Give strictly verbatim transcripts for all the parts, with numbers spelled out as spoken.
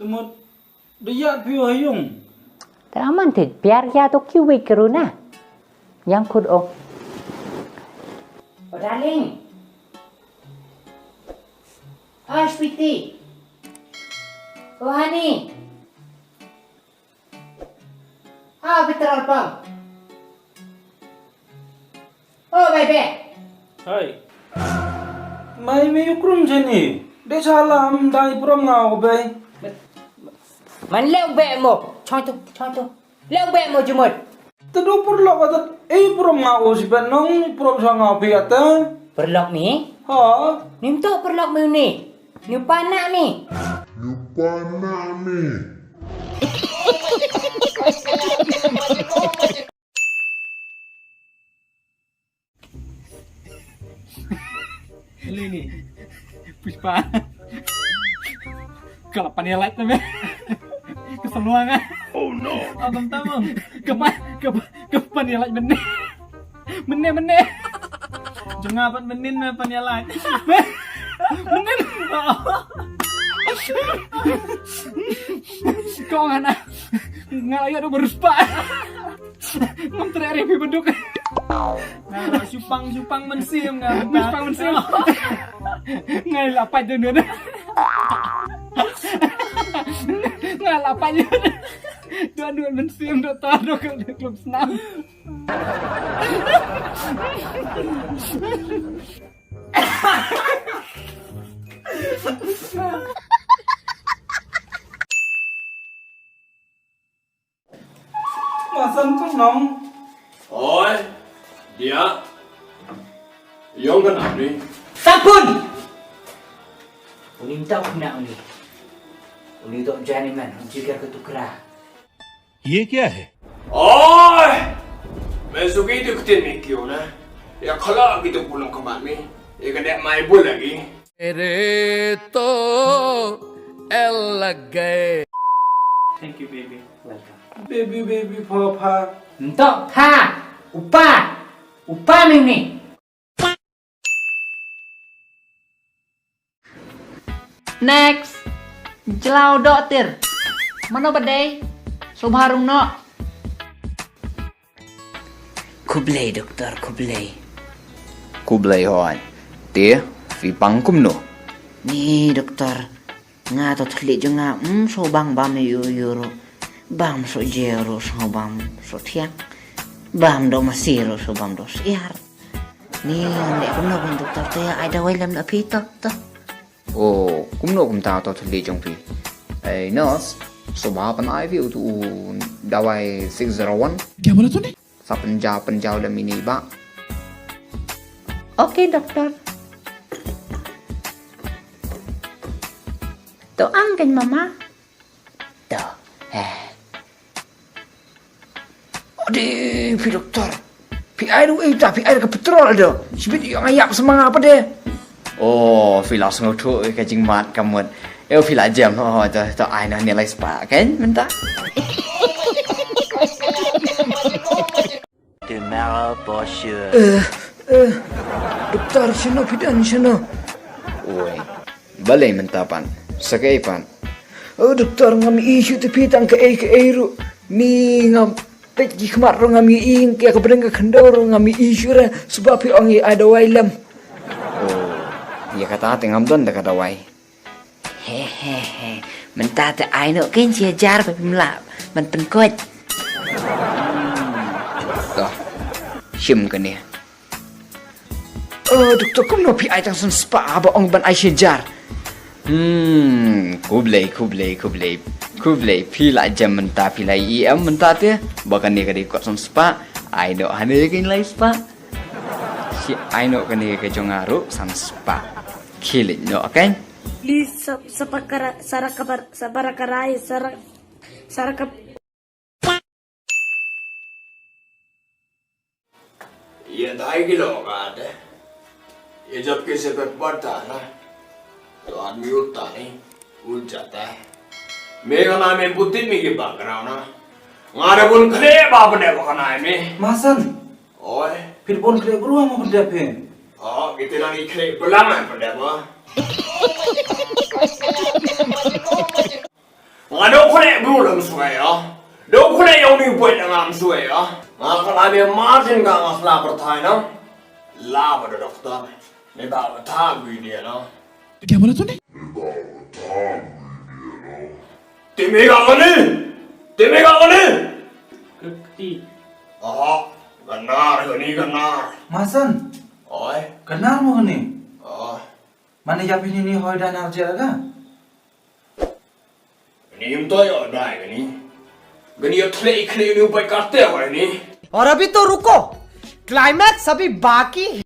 Te mut da ïa phi ha ïung. Te aman te biar ïa to ki wei keruna. Yang khut o. Oh darling. Oh sweetie. Oh honey. Ah, petrol pump. Oh, baby. Hai. Mai me u krum jeni. De salam dai prom nga o bai. Man leu be mo. Choi tu, choi tu. Leu be mo jumut. Te do purlok ata. Eh, prom nga o si ben nong prom sa nga pi ata. Purlok mi? Ha. Nim to purlok mi ni. Ni pana mi. Ni pana mi. Ini ni. Pushpa. Kalau pani light na me. Keseluang ah. Oh no. Abang tamang. Kepa kepa kepa pani light benih. Mene mene. Jengah pat menin me pan ïa lai. Menin. Kong ana. Ngalai ado beruspa. Ngam tere ri pi beduk. Nah, supang supang mensim kan. Supang mensim. Ngai lapat je nun. Ngai lapat je. Dua dua mensim dua tar dua klub senam. Masan pernong. Oi, dia. Yong kan ni. Sampun. Uni tau kena uni. Uni tok jani man, jigar ketukra. Ye kya hai? Oi! Main suki tu kutin mi kyo na. Ya khala gitu pulang kemat mi. Ya kena mai bul lagi. Re to el lag gaye. Thank you baby. Welcome. Baby baby papa. Ntok pa. Upa. Upa mi ni. Next. Jlaw dokter. Mano ba dei? Subha rung no. Khublei doktor, khublei. Khublei hoi. Te phi pang kumno? Ni doktor. Nga to thli jong nga um so bang bam yu yu ru. Bam so je ru so bam so thiang. Bam do masi ru so bam do siar. Ni ngan leh kumno ban doktor to ïa ai dawai lem na phi to to. Oh, kumno kumta to thli jong phi. Ei nurse, so ba pan ai phi u tu u dawai six zero one. Kya bola tune? Sa pan jaw pan jaw lem ini ba. Okay doktor. To ang kan mama. To. Eh. Odi phi doktor. Phi ai ruh ita phi ai ka petrol do. Sibit ïa ngayap semanga apa deh. Oh, phi la sngewthuh ka jingmat ka mut. Eh phi la jem ho to to ai noh nilai spa kan mynta. Tomorrow for sure. Eh, eh. Doktor shano phi don shano. Oi. Balei mynta pan? Sa kaei pan? Oh doktor ngam i shu te phi tang kaei kaei ruh. Ni ngam peit ki khmat ruh ngam i ïa ka bneng ka khyndew ruh ngam i shu re. Suba phi ong i ai dawai lem. Oh. Ïa kata te ngam don da ka dawai. He he he. Mynta te ai noh kin shi hajar ba phi mlah ban pynkoit. To. Shim kane. Oh doktor kumno phi ai tang san spah ba ong ban ai shi hajar. Hmm, khublei khublei khublei. Khublei phi la jem mynta phi la i em mynta te. Ba kane ka dei kot san spah. Ai noh hane kin lai spah. Shi ai noh kane ka jong nga ruh san spah. Khie leit noh kan. Li sa sapakara sarakapar saparakarai sarak sarakap. Ye dai kilo ka de. Ye jab ke se pet barta na. To aadmi uthta nahi, uth jata hai. Me ka naam hai putin me ki background na. Nga da bun khle ba bne ba ka naam hai me. Masan. Oi. Phir bun khle bru ma bne phin. Oh, kiti lang i khle belang ma bne ba. Nga dei u khlieh bru da mynshuwa ïa. Dei u khlieh ïa uni u beit da nga mynshuwa ïa. Nga kwah lap ïa Martin ka nga sla pyrthai na. Lap da doktor. Me ba ba ta gui dia na. Kya bola tune? Te me ga kane. Te me ga kane. Kti. Aha. Ganar gani ganar. Masan. Oi. Ganar mo gani. Oh. Mane ya pini ni hoi da nar je aga. Ni um to yo dai gani. Gani yo khle khle ni upai karte wa ni. और अभी तो रुको, क्लाइमैक्स अभी बाकी है।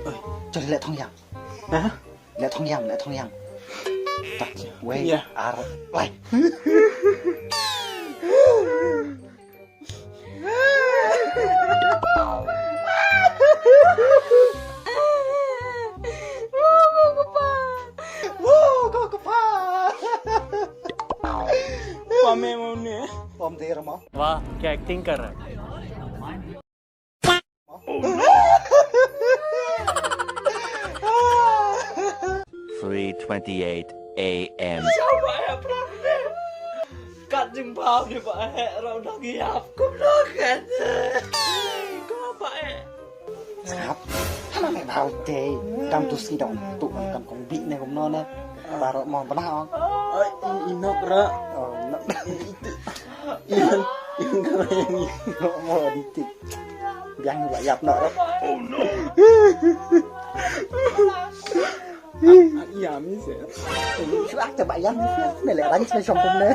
Oi, jom leh thong yang. Ha? Leh thong yang, leh thong yang. Tak, wei, ya. Ar, lai. Wow, kau kepal. Pame mone. Pom der mo. वाह, क्या एक्टिंग कर रहा है। Three twenty-eight A M. Siapa ya prak ni? Kat jing bau ni ba hek rau dang yap kum dang kan. Kau ba hek. Sngap. Hana me bau te. Dang tu si dong tu kan kong bi ne kum no ne. Baru mo bana ong. Ai, in inok ra. Oh, nok. Ian, ian ka yang inok mo di tik. Biang ba yap nok ra. Oh no. Iya mi se. Shu ak ba yap mi se. Ne le ran se shong kum ne.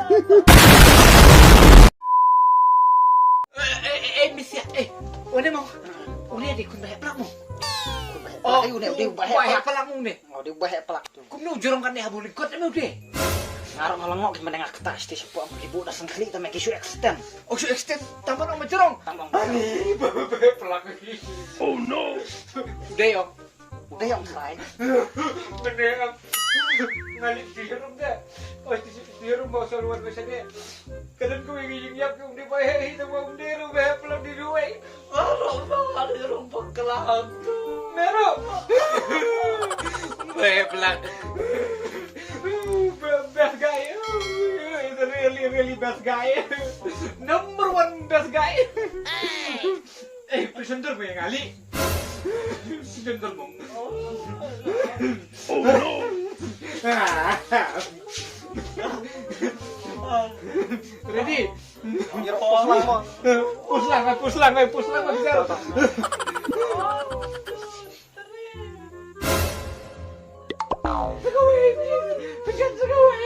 Eh, eh, eh, eh, misi, eh. One mo. One di kun ba hek plak mo. Oh, eh, one di ba hek plak mo ne. Oh, di ba hek plak. Kumno u jrong kane ha bu lyngkot me u dei. Nga ruh nga la ngok ki mynne nga kata shiti shapoh ki buh da sngewkhlieh tang me ki shu extend. Oh, shu extend tang ban ong me jrong. Tang ban ong. Ani, ba, ba, ba, plak. Oh no. U dei ong. U dei ong trai. Mynne nga, nga leit ti rum de. Oh, ti, ti rum ba sol wan me shane. Ka don kawei ka jingïap ka um dei ba heh hi tang ba um dei ruh ba heh palat di ruh wei. Arong ba, arong ba klam. Meru. Ba heh palat. Be-, best guy. He's a really, really best guy. Number one best guy. Eh, presenter mo ïa nga lei. Presenter mo. Oh no. Ready? Push lang, push lang, push lang, push lang. Go away, go away, go away.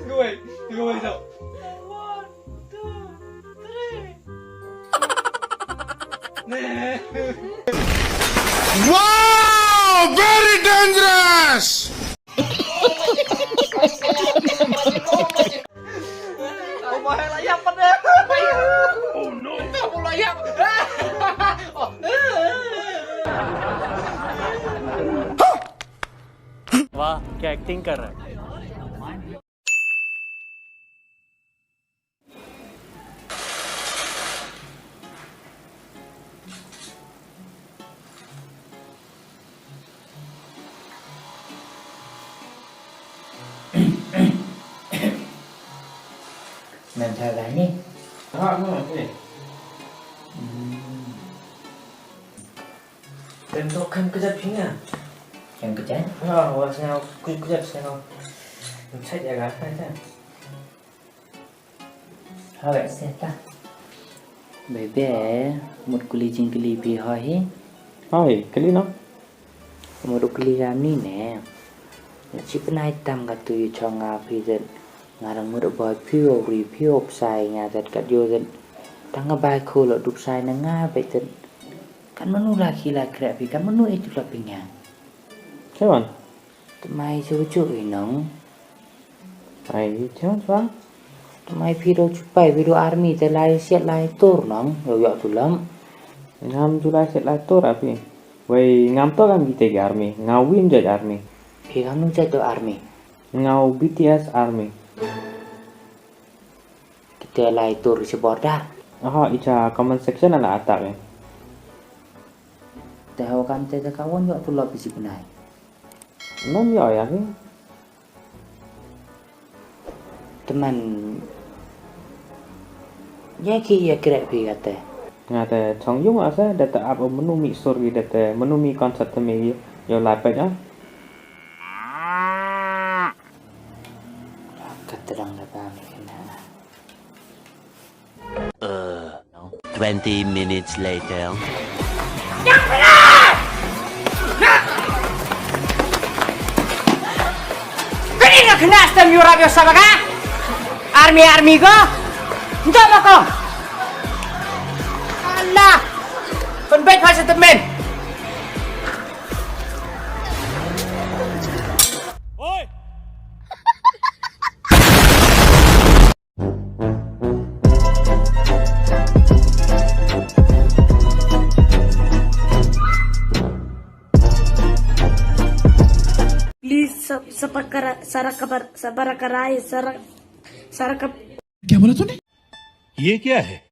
Go away, go away, go. One, two, three. Wow, very dangerous. Oh, ba heh la ïap pat de. Oh no. Ba heh la ïap. Oh. वाह, क्या एक्टिंग कर रहा है। Ngan tha gani. Ha, ha, okey. Hmm. Kan tok kan kejap sini ah. Kan kejap? Ha, wa sini kejap sini. Chat ya kan, kan. Hawei seh ta. Bebe, mut kuli jingkuli phi hoi hi. Hoi, kuli no. Mut kuli ïa mi ne. Shi pynai tam ka tu ïa chong nga phi zet. Nga dang mut boi phi o ri phi o psai nga zet kat ïo zet. Tang nga bai khu lo dup sai na nga bai zet. Kan manu la khi la krek phi kan manu e tu la phi nga. Kewan. Tmai shu shu i nong. Ai, chang chang. Tmai phi do chupai phi do army te lai siat lai tur nong. Yo yo tu lam. Ngam ju lai siat lai tur api. Wei ngam to ngam kita ke army. Ngau win jaj army. Phi ngam nu jaj do army. Ngau B T S army. Kita lai tur si border. Aha, icha comment section ala atak eh. Te hawa kam te ka won yo tu lo phi si pnai. Ym ïoh ïa ki. Te man, ïa ki ïa kreh phi kate. Nga te chong ïung ase da te ap menu mi sur ki da te menu mi concert te mi ïa la pek ah. Ka tdang da ba mi kena. Twenty minutes later. Kani nga kena stem yurap yo sabaka. Army army ko. Ntok mako. Allah. Pynbeit phai sa tymmen. Oi. Please sub- subscribe, sarakar, sabarakarai, sarak, sarakap. क्या बोला तूने? ये क्या है?